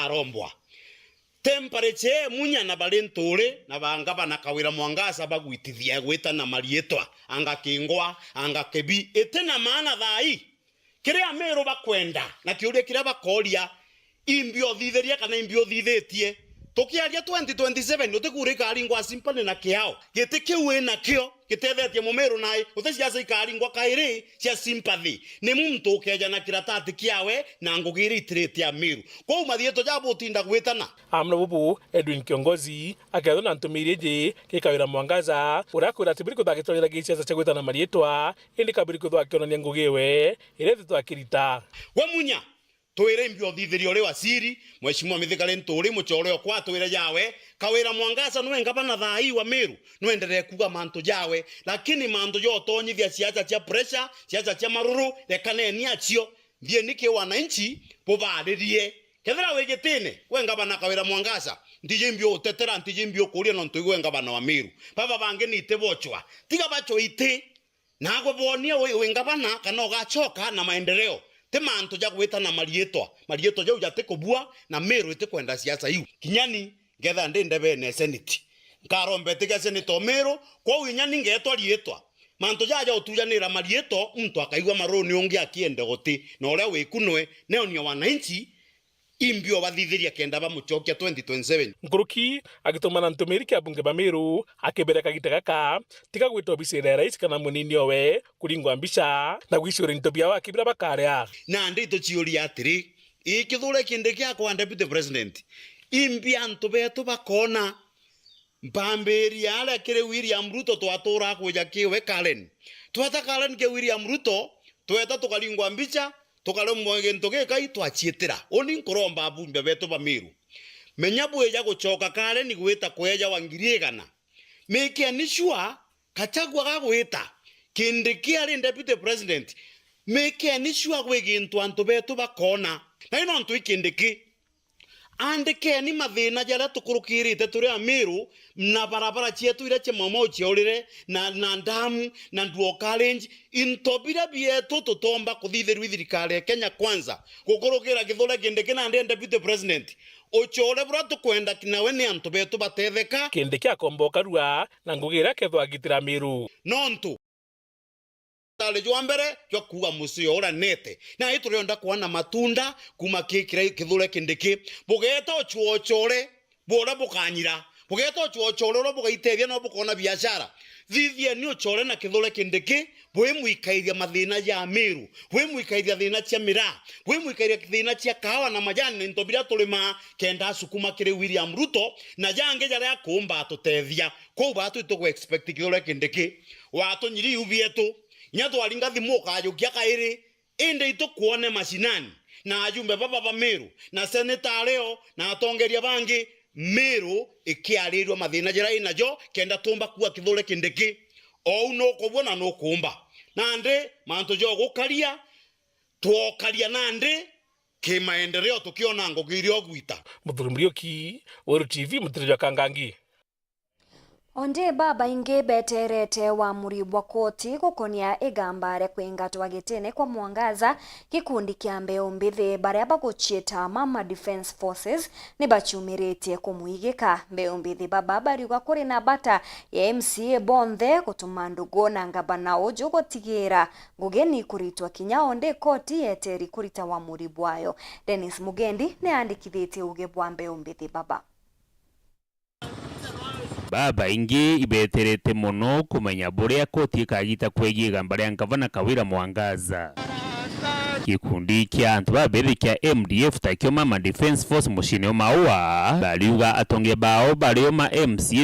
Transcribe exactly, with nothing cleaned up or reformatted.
arombwa. Temperature ya Munya na bari Nturi na ba ngavana Kawira Mwangaza bagwitithia gwitana mariitwa, anga Kingwa, anga Kibi, iti na maana thaa ii. Kiria Amiru bakwenda na kiuria kiria bakooria, imbi uthithirie kana imbi uthithitie? Tukiaria twenty twenty-seven, utikuri ikaringwa Sympathy na Kiao. Giti kiu wi nakio gitethetie Mumiru nai, uti siasa ikaringwa kairi cia Sympathy. Ni muntu ukeja na kiratati kiawe na ngugi iria itirite Amiru. Kwou mathiitwa ja butinda gwitana. Amwe na bubu, Edwin Kiongozi akethwa na ntumiri iji ki Kawira Mwangaza, uria akwira ati biri kwithwa agitonyera gisiasa cia gwitana mariitwa, indi kabiri kwithwa akionania ngugi iwe iria ithitwa akirita. We Munya, twire imbi uthithirie uri wasiri, Mheshimiwa Mithika Linturi, mucore okwa atwire jawe, Kawira Mwangaza niwe ngavana thaa ii wa Miru, nwenderee kuuga mantu jawe, lakini mantu ja utonyithia siasa cia pressure, siasa cia maruru, rekaneni acio. Thieni ki wananchi, bubaririe. Kethira wi gitine, we ngavana Kawira Mwangaza, ntiji imbi utetera, ntiji imbi ukuria nontu igwe ngavana wa Miru. Baba bangi ni iti bochwa. Tiga bachwe iti. Nagwe bonia wi, wi ngavana kana ugachoka na maendeleo. Ti mantu ja gwitana mariitwa. Mariitwa jau jati kubua na Miru iti kwenda siasa iu. Kinyani, ngetha ndi ndebene ya Senate. Nkaromba itikia Senate o Miru, kwou inya ni ngeetwa riitwa. Mantu jaja utujanira mariitwa, muntu akaigua maruni ungi akiende guti, na uria wiku nwe, neonia wananchi, imbi ubathithiria kenda bamuchokia twenty twenty-seven. Nkuruki agitumana ntumiri kia bunge ba Miru, akibere kagita gaka, tiga gwita obisi ya rais kana munini owe, kuringwa mbica, na gwiciuria into biao akibira bakaria. Nandi tuciuria atiri, ii Kithure Kindiki akwa Deputy President, imbi antu betu bakona? Mpambiria aria kiri William Ruto twaturaa kwija kiwe Karen. Tweta Karen ki William Ruto, tweta tukaringwa mbicha, tukaremwa gintu gikai twaciitira. Uni nkuromba abunge betu ba Miru. Menya bwija guchoka Karen gwita kweja wa ngiri igana. Make ni sure Gachagua gagwita, Kindiki ari Deputy President. Make ni sure gwi gintu antu betu bakona. Na ino ntu i Kindiki. Andikeni mathiina jaria tukurukirite turi Amiru, na barabara cietu iria cia Maumau ciaurire, na, na ndamu, na Nduo College, into biria bietu tutomba kuthithirua i thirikari ya Kenya Kwanza. Gukurukira Kithure Kindiki nandi e Deputy President, ucore buria tukwenda nawe ni antu betu batetheka. Kindiki akomba ukarua na ngugi iria akethwa agitira Amiru. Nontu Ndagitari jwa mbere jwa kuuga musio uria nete. Na iturienda kwona matunda kuuma ki kiria Kithure Kindiki. Bugeeta ucuocore bwa uria bukanyira. Bugeeta ucuocore uria bugaitethia no bukoona biashara. Thithieni ucore na Kithure Kindiki, bwimwikairia mathiina ja Amiru, bwimwikairia thiina cia miraa, bwimwikairia thiina cia kaawa na majani na into biria turimaa, kenda asukuma kiri William Ruto na jangi jaria akuumba atutethia. Kwou baatu itugu expect Kithure Kindiki. Watunyiri iu bietu. Inya twaringa thimu ukajukia kairi. Indi itukwone mashinani, na ajumbe baba ba Miru, na seneta ario, na atongeria bangi, Miru ikiarirua mathiina jaria inajo, kenda tuumba kuuga Kithure Kindiki. Ou nukubua na nukuumba. Nandi, mantu ja ugukaria, twokaria nandi, kimaendeleo tukiona ngugi iria ugwita. Muthuri Muriuki, Weru T V, Mutiri jwa Kangangi. Ondi babaingi beterete uamuri bwa koti gukonia igamba ria kwingatwa gitine kwa Mwangaza, gikundi kia mbeu mbithi baria baguciita Mama Defence Forces ni baciumiritie kumwigika. Mbeu mbithi baba bariuga kuri na bata ya M C A bonthe gutuma ndugu na ngabana uju gutigira ngugi ni kuritwa kinya ondi koti yeteri kurita uamuri bwayo. Dennis Mugendi ni andikithitie uge bwa mbeu mbithi baba. Babaingi ibeterete mono kumenya buria koti ikagita kwegie igamba ria ngavana Kawira Mwangaza. Gikundi kia antu babethi kia M D F, takio Mama Defence Force muciine o Maua, bariuga atongeria bao bario ma M C A